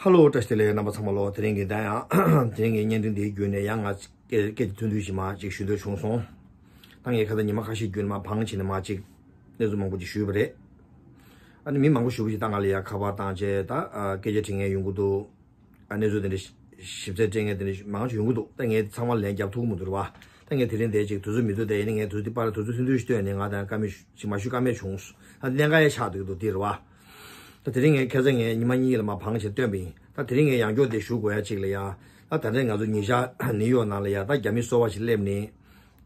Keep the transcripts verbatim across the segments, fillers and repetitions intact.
ཧ་ལོ། བཀྲ་ཤིས་བདེ་ལེགས། རྣམ་པ་ཚང་མ་ལོ། དེ་རིང་གི་ད་ཡང་དེ་རིང་གི་བརྙན་འཕྲིན་འདིའི་བརྒྱུད་ནས་ཡང་ང་སྐད་སྐད་ཆ་ཐུང་ཐུང་ཞིག་མར་ཅིག་ཞུ་འདོད་བྱུང་སོང་། ད་ངས་ཁ་སང་ཉི་མ་ཁ་ཤས་བརྒྱུད་ནས་མར་བང་བྱས་ནས་མར་ཅིག་གནས་ཚུལ་མང་པོ་ཅིག་ཞུས་པ་རེད། ཨ་ནི་མི་མང་པོ་ཞེ་པོ་ཅིག་ད་ང་ལ་ཡ་ཁ་པར་བཏང་བྱས་ད་ཨ་སྐད་ཆ་དྲི་མཁན་ཡོང་གི་འདུག་ཨ་གནས་ཚུལ་དེ་འདྲ་ཞིབ་ཚད་སྤྲད་མཁན་དེ་འདྲ་མང་ཆེ་ཡོང་གི་འདུག་ད་ངས་ཚང་མ་ལན་རྒྱབ་ཐུབ་ཀྱི་མི་འདུག་རེད་བ། ད་ངས་དེ་རིང་དེ་ཅིག་དུས་ཚོད་མི་འདུག་དེ་ཡིན་ན་ངས་དུས་ཚོད་འདི་པར་དུས་ཚོད་ཐུང་ཐུང་ཞིག་བཏོན་ནས་ང་དང་བཀའ་མོལ་ཞིག་མ་ཞུ་ཀ་མེད་བྱུང་། ད་གནད་འགག་ཡང་ཆགས་བསྡད་ཀྱི་འདུག་འདི་རེད་བ། ད་དེ་རིང་ངས་ཁ་སང་ངས་ཉི་མ་གཉིས་ལ་མར་བང་བྱས་བཏོན་པ་ཡིན། ད་དེ་རིང་ངས་ཡང་བསྐྱར་དེ་ཞུ་དགོས་ཡ་ཅིག་ལ་ཡ། ད་ད་ལྟ་ང་ཚོ་ཉེ་ཆར་ནིའུ་ཡོག་ནང་ལ་ཡ་ད་རྒྱ་མི་སོ་པ་ཞིག་སླེབས་ནས།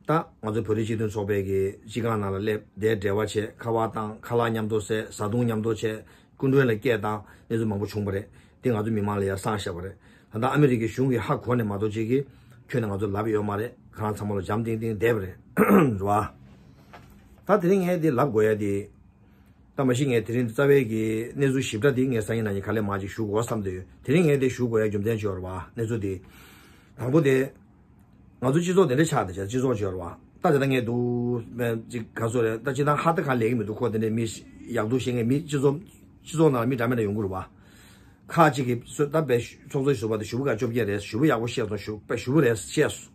ད་ང་ཚོ་བོད་རིགས་སྤྱི་མཐུན་ཚོགས་པའི་གི་སྤྱི་ཁང་ནང་ལ་སླེབས་དེ་འབྲེལ་བ་བྱས་ཁ་པར་བཏང་ཁ་ལག་མཉམ་དུ་བཟས་བཟའ་བཏུང་མཉམ་དུ་བྱས་སྐུ་མགྲོན་ལ་སྐད་བཏང་གནས་ཚུལ་མང་པོ་བྱུང་བ་རེད། དེ་ང་ཚོ་མི་མང་ལ་ཡ་གསང་བཞག་པ་རེད། ད་ལྟ་ཨ་མི་རི་ཀའི་གཞུང་གིས་ཧ་གོ་ནས་མ་གཏོགས་ཅིག་གིས་ཁྱོན་ནས་ང་ཚོ་ལབ་ཡོད་མ་རེད། ཁོ་རང་ཚང་མ་ལ་འཇམ་ཐིང་ཐིང་བསྡད་པ་རེད། རེད་བ། ད་དེ་རིང་ངས་དེ་ལབ་དགོས་ཡ་དེ། ད་མ་གཞི་ངས་དེ་རིང་རྩ་བའི་གི་གནས་ཚུལ་ཞིབ་ཕྲ་དེ་ངས་སང་ཉིན་གནངས་ཉིན་ག་ལེ་མར་ཅིག་ཞུ་དགོས་བསམ་བསྡད་ཡོད། དེ་རིང་ངས་དེ་ཞུ་དགོས་ཡ་རྒྱུ་མཚན་ཅིག་ཡོད་རེད་བ། གནས་ཚུལ་དེ། དང་པོ་དེ། ང་ཚོ་སྤྱི་ཚོགས་དེ་འདྲ་ཆགས་བསྡད་བྱས་སྤྱི་ཚོགས་ཅིག་ཡོད་རེད་བ། ད་དེ་ད་ངས་འདུག་མེད་ཅིག་ག་ཚོད་རེད། ད་སྤྱི་བཏང་ཧ་ད་ག་ལས་ཀྱི་མི་འདུག་ཁོ་དེ་འདྲའི་མི་ཡག་སྡུག་ཤེས་མཁན་མི་སྤྱི་ཚོགས་སྤྱི་ཚོགས་ནང་ལ་མི་འདྲ་མི་འདྲ་ཡོང་གི་རེད་བ། ཁག་ཅིག་གིས་སུ་ད་པའི་ཚོགས་གཙོ་ཞུ་བ་དེ་ཞུ་བ་ག་བཅོ་བརྒྱད་རེད། ཞུ་བ་ཡག་པོ་བཤད་སོང་། ཞུ་པའི་ཞུ་བ་རེད་བཤད་སོང་།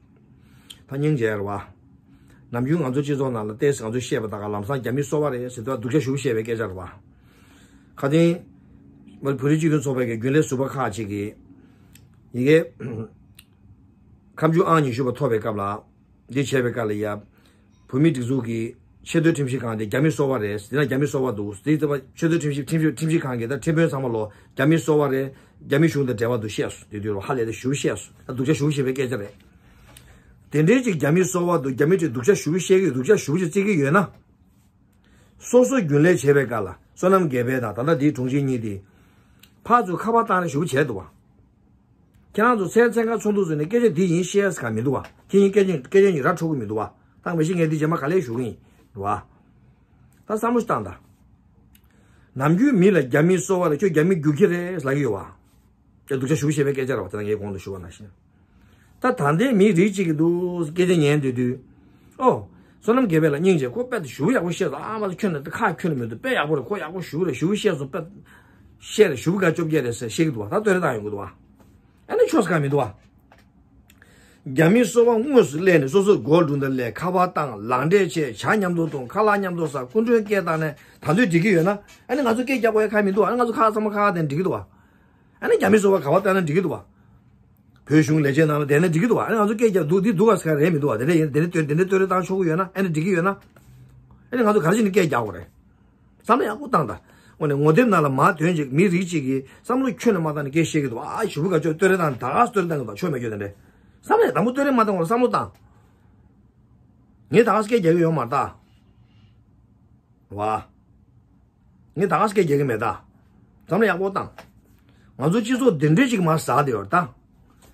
ད་སྙིང་རྗེ་རེད་བ། ནམ་རྒྱུན་ང་ཚོ་སྤྱི་ཚོགས་ནང་ལ་ཏོག་ཙམ་ང་ཚོས་བཤད་པ་ད་ག་ལམ་སང་རྒྱ་མི་སོ་པ་རེད་ཟེར་དུས་སྡུག་ཅག་ཞུ་བ་བཤད་པའི་སྐད་ཆ་རེད་བ། ཁ་སང་། བོད་རིགས་སྤྱི་མཐུན་ཚོགས་པའི་གི་རྒྱུན་ལས་ཟུར་པ་ཁག་ཅིག་གིས། ཡི་གེ་ཁ་མཆུ་ཨང་ཉི་ཤུ་པ་ཐོབ་པའི་སྐབས་ལ། འདི་བྱས་པའི་སྐབས་ལ་ཡ། བོད་མིའི་སྒྲིག་འཛུགས་ཀྱི་ཆེས་མཐོའི་ཁྲིམས་ཞིབ་ཁང་དེ་རྒྱ་མི་སོ་པ་རེད། དེ་ན་རྒྱ་མི་སོ་པ་འདུག་དེ་ལྟ་བ་ཆེས་མཐོའི་ཁྲིམས་ཞིབ་ཁྲིམས་ཞིབ་ཁྲིམས་ཞིབ་ཁང་གི་ད་ཁྲིམས་དཔོན་ཚང་མ་ལོ་རྒྱ་མི་སོ་པ་རེད། རྒྱ་མི་གཞུང་དང་འབྲེལ་བ་འདུག་བཤད་སོང་། དེ་དུས་ལོ་ཧ་ལས་ཏེ་ཞུ་བཤད་སོང་། ད་སྡུག་ཅག་ཞུ་བཤད་པའི་སྐད་ཆ་རེད། དེ་འདྲའི་ཅིག་རྒྱ་མི་སོ་པ་འདུག་རྒྱ་མི་ཅིག་སྡུག་ཅག་ཞུ་བཤད་ཀྱི་སྡུག་ཅག་ཞུ་བྱེད་བརྩི་གི་ཡོད་ན། སོ་སོ་རྒྱུན་ལས་བྱེད་པའི་སྐབས་ལ་བསོད་ནམས་རྒྱལ་དཔལ་དང་ད་ལྟ་འདིའི་དྲུང་ཆེ་གཉིས་དེ། ཕར་ཚུར་ཁ་པར་བཏང་ནས་ཞུ་བྱེད་འདུག་བ། ཁྱེད་རང་ཚོ་མཚན་མཚན་ཁ་ཚོགས་འདུ་ཚོགས་ནས་སྐད་ཆ་འདི་ཡིན་བཤད་ས་གང་མི་འདུག་བ། ཁྱེད་གཉིས་སྐད་ཆ་སྐད་ཆ་གཉིས་ར་འཕྲོད་ཀྱི་མི་འདུག་བ། ད་མི་ཤེས་ངས་འདི་རྗེས་མ་ག་ལེ་ཞུ་གི་ཡིན་རེད་བ། ད་བསམ་བློ་བཏང་དང་། ནམ་རྒྱུན་མི་ལ་རྒྱ་མི་སོ་པ་རེད། ཁྱོད་རྒྱ་མི་རྒྱུག་ཁྱི་རེད་ལབ་ཀྱི་ཡོད་བ། ཅེས་སྡུག་ཅག་ཞུ་བྱེད་པའི་སྐད་ཆ་རེད་བ། དེ་ལ་ངས་གོང་དུ་ཞུ་བ་ནང་བཞིན། ད་ད་ལྟའི་མི་རིགས་གཅིག་གི་འདུག་སྐད་ཆ་ཉན་བསྡད་དུས། ཨོ། བསོད་ནམས་རྒྱལ་དཔལ་ལ་སྙིང་རྗེ། ཁོ་དཔེ་ཞུ་ཡག་པོ་བཤད་སོང་། ཨ་མ་ཁྱོད་ནི་ཁ་ཁྱོད་ནི་མི་འདུག་དཔེ་ཡག་པོ་རེད། ཁོ་ཡག་པོ་ཞུ་རེད། ཞུ་བཤད་སོང་། དཔེ་བཤད་རེད། ཞུ་ག་བཅོ་བརྒྱད་རེད་ཟེར་བཤད་ཀྱི་འདུག་བ། ད་ལྟོས་རེ་བཏང་ཡོང་གི་འདུག་བ། ཨ་ནི་ཆོག་ས་གང་མི་འདུག་བ། རྒྱ་མི་སོ་པ་དངོས་སུ་སླེབས་ནས་སོ་སོའི་སྒོ་འགྲོ་འདི་ལས་ཁ་པར་བཏང་། ལག་འབྲེལ་བྱས། ཇ་མཉམ་དུ་འཐུང་། ཁ་ལག་མཉམ་དུ་ཟ། སྐུ་མགྲོན་སྐད་བཏང་ནས་ད་དུང་འགྲིག་གི་ཡོད་ན། ཨ་ནི་ང་ཚོ་སྐད་རྒྱག་དགོས་ཡ་གང་མི་འདུག་བ། ཨ་ནི་ང་ཚོ་ཁ་ཚང་མ་ཁ་ཁ་དེ་འགྲིག་གི་འདུག་བ། ཨ་ནི་རྒྱ་མི་སོ་པ་ག་པར་བཏང་ན་འགྲིག་གི་འདུག་བ། བོད་གཞུང་ལས་བྱེད་ནང་ལ་བསྡད་ན་འགྲིག་གི་འདུག་བ། ཨ་ནི་ང་ཚོ་སྐད་རྒྱག་འདུག་འདི་འདུག་ག་ཟེར་ག་རེད་མི་འདུག་བ། དེ་འདྲ་ཡིན་དེ་འདྲ་ལྟོས་དེ་འདྲ་ལྟོས་རེ་བཏང་ཆོག་གི་ཡོད་ན། ཨ་ནི་འགྲིག་གི་ཡོད་ན། ཨ་ནི་ང་ཚོ་ག་རེ་བྱས་ནས་སྐད་རྒྱག་དགོས་རེད། བསམ་བློ་ཡག་པོ་བཏང་དང་། དངོས་གནས་ངོ་དེབ་ནང་ལ་མར་ཐོན་ཅིག་མི་རིགས་གཅིག་གིས་བསམ་བློ་ཁྱོན་ནས་མ་བཏང་ནས་སྐད་བཤད་ཀྱི་འདུག་ཨ་ཞུ་བུ་ག་ཅོ་ལྟོས་རེ་བཏང་ད་ག་ལྟོས་རེ་བཏང་གི་འདུག་ཆོ་མེད་ཁྱོད་དེ་འདྲ། བསམ་བློ་ཡག་དང་པོ་ལྟོས་རེ་མ་བཏང་བར་བསམ་བློ་བཏང་། ངས་ད་ག་སྐད་རྒྱག་གི་ཡོད་མ་རེད་ད། བ། ངས་ད་ག་སྐད་རྒྱག་གི་མེད་ད། བསམ་བློ་ཡག་པོ་བཏང་། ང་ཚོ་སྤྱི་ཚོགས་འདི་འདྲས་ཅིག་མར་ཟག་བསྡད་ཡོད་རེད་ད།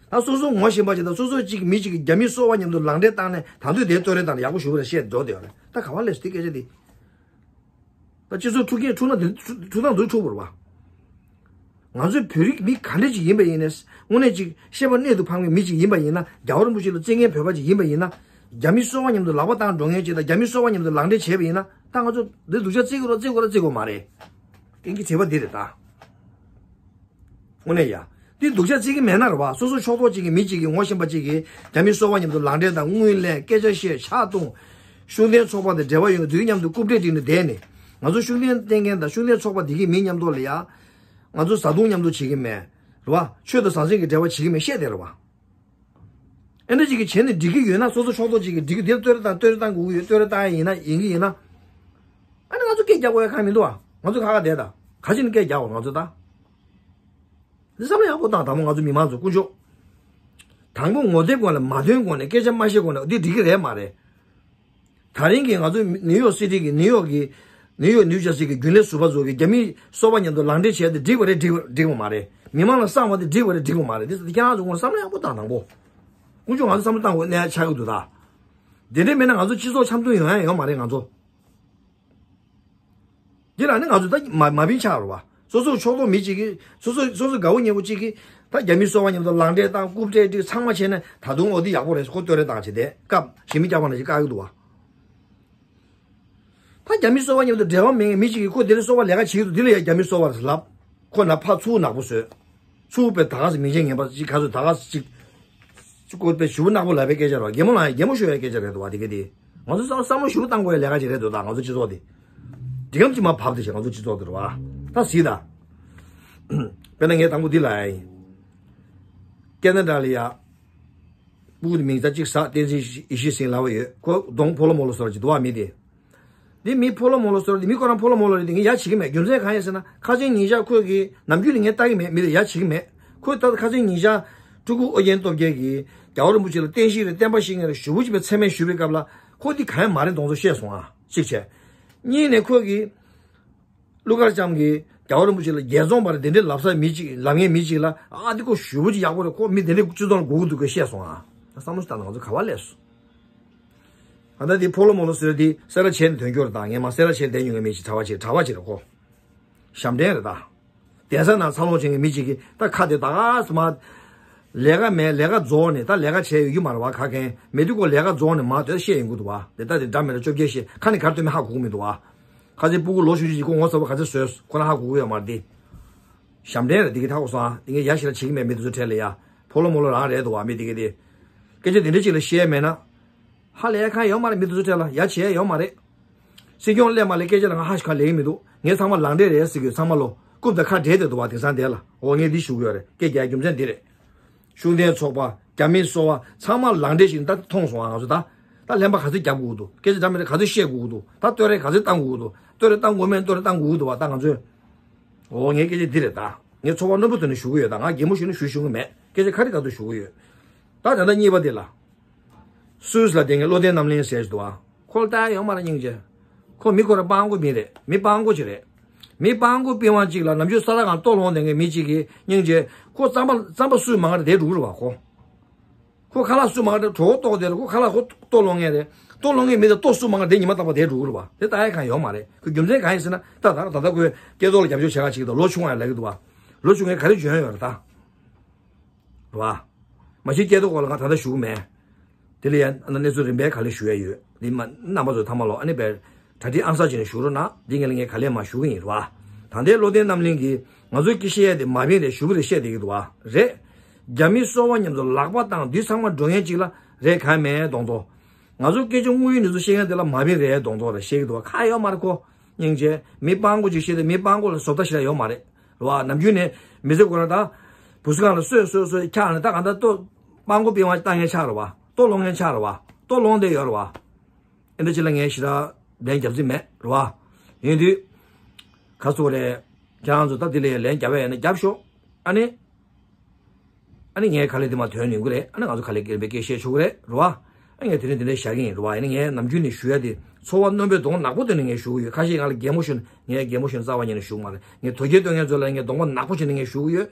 ད་སོ་སོ་ངོ་ཤེས་པ་ཅིག་དང་སོ་སོ་ཅིག་མི་ཅིག་གིས་རྒྱ་མི་སོ་པ་མཉམ་དུ་ལག་འབྲེལ་བཏང་ནས་ད་དུང་དེ་ལྟོས་རེ་བཏང་ནས་ཡག་པོ་ཞུ་བ་རེད་བཤད་འགྲོ་བསྡད་ཡོད་རེད། ད་ག་བ་ལས་སུ་དེ་སྐད་ཆ་དེ། ད་སྤྱི་ཚོགས་འཁྲུག་རྐྱེན་འཁྲུག་ན་དེ་འཁྲུག་ཐང་དུ་འཁྲུག་པ་རེད་བ། ང་ཚོའི་བོད་རིགས་མི་ག་འདྲ་ཅིག་ཡིན་པ་ཡིན་ནས་དངོས་གནས་ཅིག་ཤེས་པ་གནད་དུ་འཕངས་པའི་མི་ཅིག་ཡིན་པ་ཡིན་ན། རྒྱལ་བ་རིན་པོ་ཆེ་ལ་བརྩི་མཁན་བོད་པ་ཅིག་ཡིན་པ་ཡིན་ན། རྒྱ་མི་སོ་པ་མཉམ་དུ་ལག་པ་བཏང་འགྲོ་མཁན་ཅིག་དང་རྒྱ་མི་སོ་པ་མཉམ་དུ་ལག་འབྲེལ་བྱས་པ་ཡིན་ན། ད་ང་ཚོ་འདི་སྡུག་ཅག་བརྩི་དགོས་ར་བརྩི་དགོས་ར་བརྩི་དགོས་མ་རེད། ཀིང་གི་དྲི་བ་འདི་རེད་ད། དངོས་གནས་ཡ། འདི་སྡུག་ཅག་བརྩི་གི་མེད་ན་རེད་བ། སོ་སོ་ཕྱོགས་གཏོགས་གཅིག་གི་མི་གཅིག་གིས་ངོ་ཤེས་པ་གཅིག་གིས་རྒྱ་མི་སོ་པ་མཉམ་དུ་ལག་འབྲེལ་དང་དངུལ་ལེན། སྐད་ཆ་བཤད། ཇ་འཐུང་། ཤུགས་ལྡན་ཚོགས་པ་དང་འབྲེལ་བ་ཡོད་མཁན་དེ་མཉམ་དུ་རྐུབ་སྟེགས་བསྒྲིགས་ནས་བསྡད་ནས། ང་ཚོ་ཤུགས་ལྡན་བསྟེན་མཁན་དང་ཤུགས་ལྡན་ཚོགས་པ་དེ་གི་མི་མཉམ་དུ་ལ་ཡ། ང་ཚོ་བཟའ་བཏུང་མཉམ་དུ་བྱེད་ཀྱི་མེད། རེད་བ། ཆོས་དང་ཟང་ཟིང་གི་འབྲེལ་བ་བྱེད་ཀྱི་མེད་བཤད་དེ་རེད་བ། ཨེ་འདྲ་ཅིག་གིས་བྱས་ནས་འགྲིག་གི་ཡོད་ན། སོ་སོ་ཕྱོགས་གཏོགས་ཅིག་གིས་འགྲིག་གི། འདིར་ལྟོས་རེ་བཏང་ལྟོས་རེ་བཏང་དགོས་ཀྱི་ཡོད། ལྟོས་རེ་བཏང་ཡ་ཡིན་ན་ཡིན་གྱི་ཡིན་ན། ཨ་ནི་ང་ཚོ་སྐད་རྒྱག་དགོས་ཡ་གང་མི་འདུག་བ། ང་ཚོ་ཁ་ཁ་བསྡད་དང་། ག་ཅི་ནས་སྐད་རྒྱག་འོ་ང་ཚོ་ད། འདི་བསམ་བློ་ཡག་པོ་བཏང་། དང་པོ་ང་ཚོ་མི་མང་ཚོ་དཀོན་མཆོག་དང་པོ་ངོ་དེབ་སྒང་ལ་མ་ཐོན་གོང་ནས་སྐད་ཆ་མ་བཤད་གོང་ནས་འདི་འགྲིག་གི་རེད་མ་རེད། ད་རིང་གི་ང་ཚོ་ནིའུ་ཡོག་སི་ཊི་གི་ནིའུ་ཡོག་གི་ནིའུ་ཡོག་ནིའུ་ཇར་སི་གི་རྒྱུན་ལས་ཟུར་པ་ཚོ་གིས་རྒྱ་མི་སོ་པ་མཉམ་དུ་ལག་འབྲེལ་བྱས་ཏེ་འགྲིག་པ་རེད་འགྲིག་འགྲིག་པ་མ་རེད། མི་མང་ལ་གསང་བ་དེ་འགྲིག་པ་རེད་འགྲིག་པ་མ་རེད། འདི་ཁྱེད་རང་ཚོ་ངོ་བསམ་བློ་ཡག་པོ་བཏང་། དང་པོ་དཀོན་མཆོག་ང་ཚོ་བསམ་བློ་བཏང་དགོས་གནས་ཆགས་ཀྱི་འདུག་ད། དེ་འདྲས་མེད་ན་ང་ཚོ་སྤྱི་ཚོགས་འཆམ་མཐུན་ཡོང་ཡ་ཡོད་མ་རེད་ང་ཚོ། འདི་ལ་ནི་ང་ཚོ་ད་མ་མ་བིན་ཆགས་རེད་བ། སོ་སོ་ཕྱོགས་གཏོགས་མི་གཅིག་གིས་སོ་སོ་སོ་སོ་དགའ་བོ་ཉེ་བོ་གཅིག་གིས་ད་རྒྱ་མི་སོ་པ་མཉམ་དུ་ལག་འབྲེལ་བཏང་རྐུབ་སྟེགས་བསྒྲིགས་ཚང་མ་བྱས་ནས་ད་དུང་འོ་འདི་ཡག་པོ་རེད་ཁོ་ལྟོས་རེ་བཏང་བྱས་ཏེ་སྐབས་གཞན་མི་སྐྱག་པ་ནང་བཞིན་བཀག་གི་འདུག་བ། ད་རྒྱ་མི་སོ་པ་མཉམ་དུ་འབྲེལ་བ་མེད་མཁན་མི་གཅིག་གིས་ཁོ་འདི་ལ་སོ་པ་ལས་ཀ་བྱེད་ཀྱི་འདུག་འདི་ལ་ཡ་རྒྱ་མི་སོ་པ་རེད་ལབ། ཁོ་ན་ཕར་ཚུར་ནག་པོ་བཟོས། ཚུགས་པའི་ད་ག་སེ་མིང་ཆེན་ངན་པ་ཅིག་ག་ཚོད་ད་ག་སེ་ཅིག་ཅིག་བཀོད་པའི་ཞུ་ནག་པོ་ལབ་པའི་སྐད་ཆ་རེད་བ། གད་མོ་ལངས་ཡ་གད་མོ་ཤོར་ཡ་སྐད་ཆ་རེད་འདུག་བ། དེ་ག་དེ་ང་ཚོ་བསམ་བསམ་བློ་ཞུ་བཏང་དགོས་ཡ་ལས་ཀ་ཅིག་རེད་འདུག་ད་ང་ཚོ་སྤྱི་ཚོགས་དེ་དེ་གམ་ཅིག་མ་བབས་དེ་ཞེས་ང་ཚོ་སྤྱི་ཚོགས་དེ་རེད་བ། ད་གཟིགས་ད། དཔེར་ན་ངས་དང་པོ་འདི་ལབ་ཡ་ཡིན། ཀེ་ན་ཌ་ལ་ཡ། སྤུ་གུ་དེ་མིང་རྩ་གཅིག་ཟག་བསྟན་འཛིན་ཡེ་ཤེས་ཟེར་ལབ་པ་ཡོད། ཁོ་གདོང་ཕོ་ལོ་མོ་ལོ་བཟོ་འདྲ་ཅིག་འདུག་བ། མི་དེ། འདི་མི་ཕོ་ལོ་མོ་ལོ་བཟོ་འདྲ་དེ་མི་ཁོ་རང་ཕོ་ལོ་མོ་ལོ་རེད་དེ་ངས་ཡ་བྱེད་ཀྱི་མེད། རྒྱུ་མཚན་གང་ཡིན་ཟེར་ན་ཁ་ཆེམས་ཉིན་ཞག་ཁོས་ཀྱིས་ནམ་རྒྱུན་ནས་ངས་ལྟ་གི་མེད། མི་དེ་ཡ་བྱེད་ཀྱི་མེད། ཁོས་ད་ཁ་ཆེམས་ཉིན་ཞག་སྤྲུལ་སྐུ་ཨོ་རྒྱན་སྟོབས་རྒྱལ་གྱིས་རྒྱལ་བ་རིན་པོ་ཆེ་ལ་བསྟན་བཤིག་རེད་བསྟན་པ་བཤིག་མཁན་རེད་ཞུ་བོ་ཅིག་པའི་མཚན་སྨད་ཞུ་བའི་སྐབས་ལ་ཁོ་འདི་གང་ཡང་མ་རེད་མདོག་ཚོ་བཤད་སོང་ཨ། གཅིག་བྱས། གཉིས་ནས་ཁོས་ཀྱིས། ཀླུ་མཁར་བྱམས་ཀྱིས་རྒྱལ་བ་རིན་པོ་ཆེ་ལ་རྒྱལ་ཚོང་པ་རེད་དེ་འདྲའི་ལབ་ས་མི་གཅིག་ལབ་མཁན་མི་གཅིག་ལ་ཨ་འདི་ཁོ་ཞུ་བོ་ཅིག་ཡག་པོ་རེད། ཁོ་མི་དེ་འདྲའི་སྤྱི་ཚོགས་ལ་དགོས་ཀྱི་འདུག་གས་བཤད་སོང་ཨ། བསམ་བློ་ཞིག་བཏང་ན་ང་ཚོ་ག་བ་ལས་སོང་། ཨ་ད་འདི་ཕོ་ལོ་མོ་ལོ་ཟེར་འདི་སེ་ར་བྱེས་ནས་ཐོན་རྒྱུ་རེད་ད། ངས་མ་སེ་ར་བྱེས་བསྡད་མྱོང་མཁན་མི་ཞིག་གྲྭ་པ་ཅིག་གྲྭ་པ་ཅིག་རེད་ཁོ། ཞབས་འདྲེན་རེད་ད། གདན་ས་ནང་འཚར་ལོངས་བྱེད་མཁན་མི་གཅིག་གིས་ད་ཁ་དེ་ད་ག་སེ་མ། ལས་ཀ་མེད་ལས་ཀ་རྫོགས་ནས་ད་ལས་ཀ་བྱས་ཡོད་ཀྱི་མ་རེད་བ། ཁ་མཁན་མེད་དུས་ཁོ་ལས་ཀ་རྫོགས་ནས་མ་དེ་བཤད་ཡོང་གི་འདུག་བ། དེ་ད་དེ་འདྲ་མི་འདྲ་བཅོ་བརྒྱད་བཤད་ཁ་ནས་ག་རེ་ཐོན་མིན་ཧ་གོ་གི་མི་འདུག་བ། ཁ་ཆེམས་སྤུ་གུ་ལོ་ཆུང་ཆུང་ཅིག་ཁོ་ངོ་ཚ་པོ་ག་ཚོད་བཟོས་ཁོ་རང་ཧ་གོ་གི་ཡོད་མ་རེད་དེ། ཞབས་འདྲེན་རེད་དེ་གི་ད་ཧ་གོ་སོང་ཨ། དེ་ངས་ཡ་ཞིག་ལ་བྱེད་ཀྱི་མེད། མི་དེ་ཚོ་གྲས་ལ་ཡ། ཕོ་ལོ་མོ་ལོ་རང་རེད་འདུག་བ་མི་དེ་གི་དེ། སྐད་ཆ་དེ་འདྲ་ཅིག་ལ་བཤད་མེད་ན། ཧ་ལས་ཁ་ཡོད་མ་རེད། མི་དེ་ཚོ་གྲས་ལ་ཡ་བྱེད་ཡ་ཡོད་མ་རེད། སྲིད་སྐྱོང་སླེབས་མ་སླེབས་སྐད་ཆ་ལ་ང་ཧ་ཞིག་ག་ལས་ཀྱི་མི་འདུག་ངས་ཚང་མ་ལངས་འབྲས་རེད་ཟེར་གྱི་ཡོད། ཚང་མ་ལོ་རྐུབ་དང་ཁ་བྲལ་བསྡད་འདུག་བ། དེང་སང་དེ་ལ་འོ་ངས་འདི་ཞུ་གི་ཡོད་རེད། སྐད་རྒྱག་རྒྱུ་མཚན་འདི་རེད། ཤུགས་ལྡན་ཚོགས་པ་རྒྱ་མི་སོ་པ་ཚང་མ་ལངས་འབྲས་ཞིག་ད་མཐོང་སོང་ང་ཚོ་ད། ད་ལྷན་པ་ག་ཚོད་རྒྱབ་དགོས་ཀྱི་འདུག་སྐད་ཆ་འདྲ་མི་འདྲ་ག་ཚོད་བཤད་དགོས་ཀྱི་འདུག་ད་བསྟོད་ར་ག་ཚོད་བཏང་དགོས་ཀྱི་འདུག་བསྟོད་ར་བཏང་དགོས་མིན་བསྟོད་ར་བཏང་དགོས་ཀྱི་འདུག་བ། ད་ང་ཚོས། འོ་ངའི་སྐད་ཆ་འདི་རེད་ད། ངས་ཚོར་བ་རྣོན་པོ་ཐོག་ནས་ཞུ་གི་ཡོད་ད། ང་གད་མོ་ཤོར་ན་ཞུ་ཞུ་གི་མེད། སྐད་ཆ་ཁ་རི་ཁ་ཐུག་ཞུ་གི་ཡོད། ད་ད་ལྟ་གཉིས་པ་དེ་ལ། སུད་སི་ལ་བསྡད་མཁན་བློ་ལྡན་རྣམ་གླིང་ཟེར་ཞིག་འདུག་ཨ། ཁོ་ལ་ལྟ་ཡ་ཡོད་མ་རེད་སྙིང་རྗེ། ཁོ་མི་ཁོ་རང་སྤྲང་པོ་མི་རེད། མི་སྤྲང་པོ་ཅིག་རེད། མི་སྤྲང་པོ་པི་ཝང་གཅིག་ལ་ནམ་རྒྱུན་ས་ཐག་གང་ལྟོ་སློང་བསྡད་མཁན་མི་གཅིག་གིས་སྙིང་རྗེ་ཁོ་རྩམ་པ་རྩམ་པ་སུས་མང་རེད་དེ་འགྲོ་གི་རེད་བ་ཁོ། ཁོ་ཁ་ལག་སུས་མང་རེད་གྲོད་ཁོག་ལྟོགས་བསྡད་རེད། ཁོ་ཁ་ལག་ཁོ་ལྟོ་སློང་མཁན་རེད། ལྟོ་སློང་མཁན་མི་དང་ལྟོ་སུས་མང་རེད་དེ་ཉི་མ་རྟག་པར་དེ་འགྲོ་གི་རེད་བ། དེ་ལྟ་ཡ་གང་ཡོད་མ་རེད། ཁོ་རྒྱུ་མཚན་གང་ཡིན་ཟེར་ན་ད་ད་ད་ལྟ་ཁོས་སྐྱེ་ཐོག་ལ་རྒྱབ་སྐྱོར་བྱེད་ག་ཅིག་དང་ལོ་ཆུང་བ་ཡང་ལབ་ཀྱི་འདུག་བ། ལོ་ཆུང་མཁན་ག་རེ་འཇོན་ཡོད་རེད་ད། རེད་བ། མ་གཞི་སྐྱེ་ཐོག་སྐོར་ལ་ང་ད་ལྟ་ཞུ་གི་མེད། དེ་ལ་ཡང་ཨ་ནི་གནས་ཚུལ་རིམ་པས་ག་ལེ་ཞུ་ཡ་ཡོད། འདི་མ་རྣམ་པ་ཚོ་ཐ་མ་ལོ་ཨ་ནི་བས་གྲ་སྒྲིག་ཨང་གསར་བྱས་ནས་ཞུ་རོགས་གནང་། འདི་ངས་ལ་ངས་ག་ལེ་མ་ཞུ་གི་ཡིན་རེད་བ། ད་ལྟའི་བློ་ལྡན་རྣམ་གླིང་གིས་ང་ཚོའི་སྐད་བཤད་ཡ་དེ་མ་བིན་རེད་ཞུ་གི་རེད་བཤད་བསྡད་ཀྱི་འདུག་བ་རེད། རྒྱ་མི་སོ་པ་མཉམ་དུ་ལག་པ་བཏང་དུས་ཚང་མ་འགྲོ་མཁན་གཅིག་ལ་རེད་ག་མེད་གདོང་ཐོག་ང་ཚོ་སྐད་ཆ་དངོས་ཡོད་གནས་ཚུལ་བཤད་མཁན་དེ་ལ་མ་བིན་རེད་གདོང་ཐོག་རེད་བཤད་ཀྱི་འདུག་བ། ཁ་ཡོད་མ་རེད་ཁོ། སྙིང་རྗེ་མི་སྤྲང་པོ་ཅིག་བཤད་དེ་མི་སྤྲང་པོ་ལ་བཟོ་ལྟ་ཞིག་ལ་ཡོད་མ་རེད། རེད་བ། ནམ་རྒྱུན་ནས་མི་ཚེ་ཁོ་རང་ད། བུ་སུ་གང་ལ་སོད་སོད་སོད་འཁྱག་ནས་ད་གང་ལྟར་ལྟོ། སྤྲང་པོ་པི་ཝང་བཏང་མཁན་ཆགས་རེད་བ། ལྟོ་སློང་མཁན་ཆགས་རེད་བ། ལྟོ་སློང་བསྡད་ཡོད་རེད་བ། ཨེ་འདྲ་ཅིག་ལ་ངས་ཞེ་དྲག་ལན་རྒྱབ་རྩིས་མེད་རེད་བ། ཡིན་དུས། ག་ཚོད་རེད། ཁྱེད་རང་ཚོ་ད་འདི་ལ་ཡང་ལན་རྒྱབ་ཡ་ཡིན་ན་རྒྱབ་ཤོག་ཨ་ནི། ཨ་ནི་ངས་ག་ལེ་འདི་མ་ཐོན་ཡོང་གི་རེད། ཨ་ནི་ང་ཚོ་ག་ལེ་སྐད་རིམ་པས་སྐད་བཤད་ཆོག་གི་རེད་རེད་བ། ཨ་ངས་དེ་རིང་འདི་འདྲ་བཞག་གི་ཡིན་རེད་བ། ཡིན་ན་ངས་ནམ་རྒྱུན་ནས་ཞུ་ཡ་དེ་ཚོར་བ་རྣོན་པོའི་གདོང་ནག་པོ་བཏོན་ནས་ངས་ཞུ་གི་ཡོད། ཁ་ཤས་ང་ལ་གད་མོ་ཤོར་ནས་ངས་གད་མོ་ཤོར་ནས་རྩ་བ་ཉིད་ནས་ཞུ་གི་མ་རེད། ངས་དོལ་རྒྱལ་སྟོན་མཁན་ཚོ་ལ་ངས་གདོང་པ་ནག་པོ་བྱས་ནས་ངས་ཞུ་གི་ཡོད།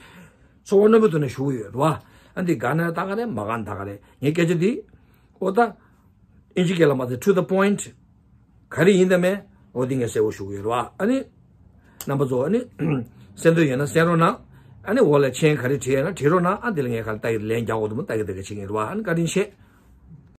ཚོར་བ་རྣོན་པོ་བཏོན་ནས་ཞུ་གི་ཡོད་རེད་བ། ཨ་འདི་དགའ་ན་ད་ག་རེད་མ་དགའ་ན་ད་ག་རེད། ངའི་སྐད་ཆ་འདི། ཨོ་ད། ཨིན་ཇི་སྐད་ལ་མ་ཟད་to the point། ག་རེ་ཡིན་ད་མེད། འོ་འདི་ངས་གསལ་བོ་ཞུ་གི་ཡོད་རེད་བ། ཨ་ནི། རྣམ་པ་ཚོ་ཨ་ནི། གསན་འདོད་ཡོད་ན་གསན་རོགས་གནང་། ཨ་ནི་འོག་ལ་མཆན་ག་རེ་བྲིས་ཡོད་ན་བྲིས་རོགས་གནང་། ཨ་འདི་ལ་ངས་ག་རེ་ལྟ་ཡི་ལན་རྒྱག་འོ་དུ་མོ་ལྟ་གི་ལྟ་གི་བྱེད་ཀྱི་ཡིན་རེད་བ། ཨ་ནི་བཀའ་དྲིན་ཆེ།